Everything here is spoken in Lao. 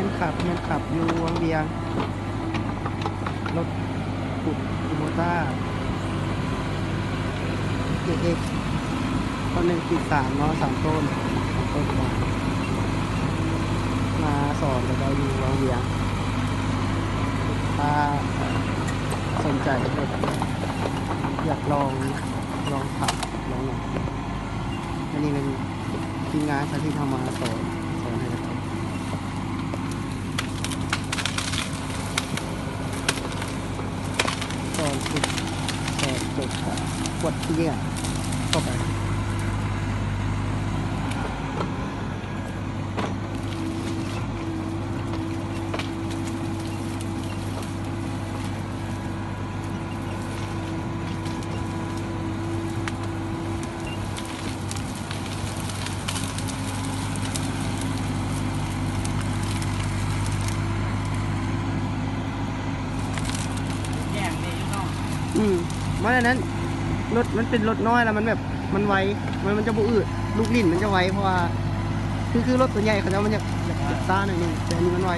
ແມ່ນຂັບ ແມ່ນຂັບຢູ່ວັງວຽງ ລົດຂຸດ Kubota ເອເອັກ ຕອນໜຶ່ງຈຸດສາມເນາະ ສາມໂຕນ ສາມໂຕນກວ່າ ມາສອນແລ້ວກໍຢູ່ວັງວຽງ ຖ້າສົນໃຈ ຢາກລອງ ລອງຂັບ ລອງຫຍັງ ອັນນີ້ແມ່ນທີມງານພາທີ່ເຮົາມາສອນ ສອນໃຫ້ນະຄັບ ສອນສຸດ ສອນຈົບ ກວດເກຍເຂົ້າໄປ. ອືມ ມັນອັນນັ້ນ ລົດມັນເປັນລົດນ້ອຍ ແລ້ວມັນແບບ ມັນໄວ ມັນ ມັນຈະບໍ່ອືດ ລູກຫຼິ້ນມັນຈະໄວ ເພາະວ່າ ຄື ຄືລົດຕົວໃຫຍ່ເຂົາເຈົ້າມັນຢາກ ຢາກ ຢາກຊ້າໜ້ອຍໜຶ່ງ ແຕ່ອັນນີ້ມັນໄວ.